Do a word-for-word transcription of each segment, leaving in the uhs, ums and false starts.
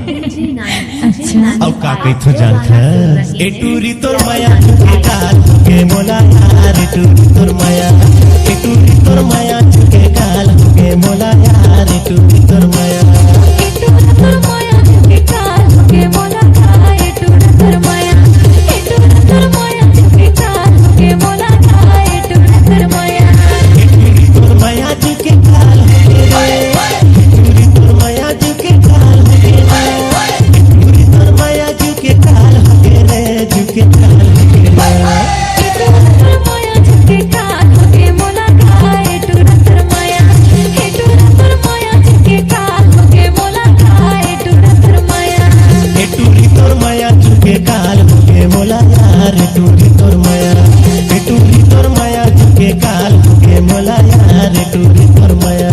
अच्छा। अउ का कहिथो जानथस? ए टूरी तोर मया झुके काल होगे मोला यार, ए टूरी तोर मया, ए टूरी तोर मया झुके काल होगे मोला यार, ए टूरी तोर मया। ए टूरी तोर मया झुके काल होगे रे, ए टूरी तोर मया झुके काल होगे रे, ए टूरी तोर मया झुके काल होगे रे, झुके काल होगे रे। ए टूरी तोर मया झुके काल होगे मोला यार, ए टूरी तोर मया, ए टूरी तोर मया झुके काल होगे मोला यार, ए टूरी तोर मया।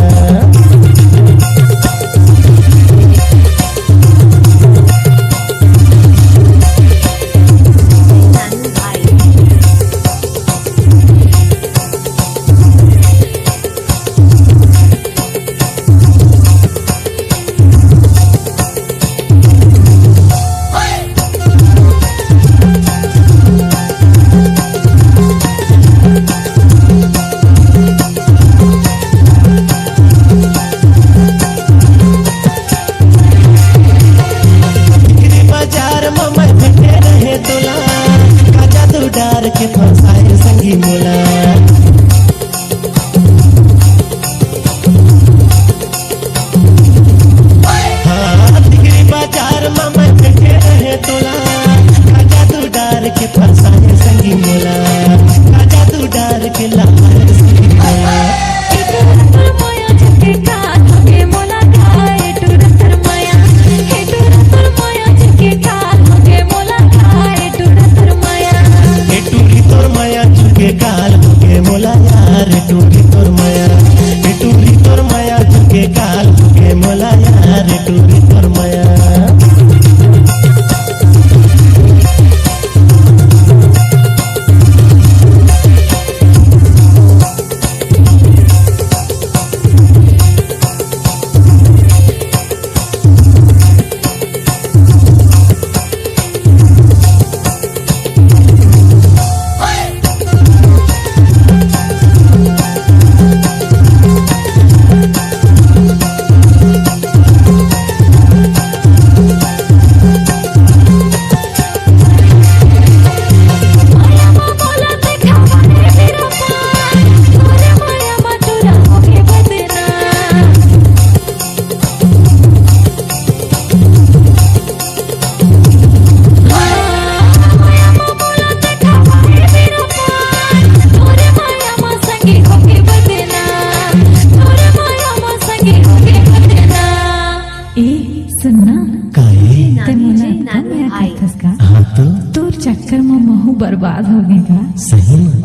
टिकरी बाजार म मैं भेटे रहे तोला, का जादू डार के फंसाए संगी मोला। हाँ, टिकरी बाजार म मैं भेटे रहे तोला, का जादू डार के फंसाए संगी मोला, का जादू डार के लाए संगी मोला। ए टूरी तोर मया झुके काल होगे मोला यार, ए टूरी तोर मया, ए टूरी तोर मया झुके काल होगे मोला यार, ए टूरी तोर मया। ए, सुन ना। का ए? तैं मोला अतका मया करथस का? हाँ तो। तोर चक्कर म महूँ बर्बाद हो गे का? सही में?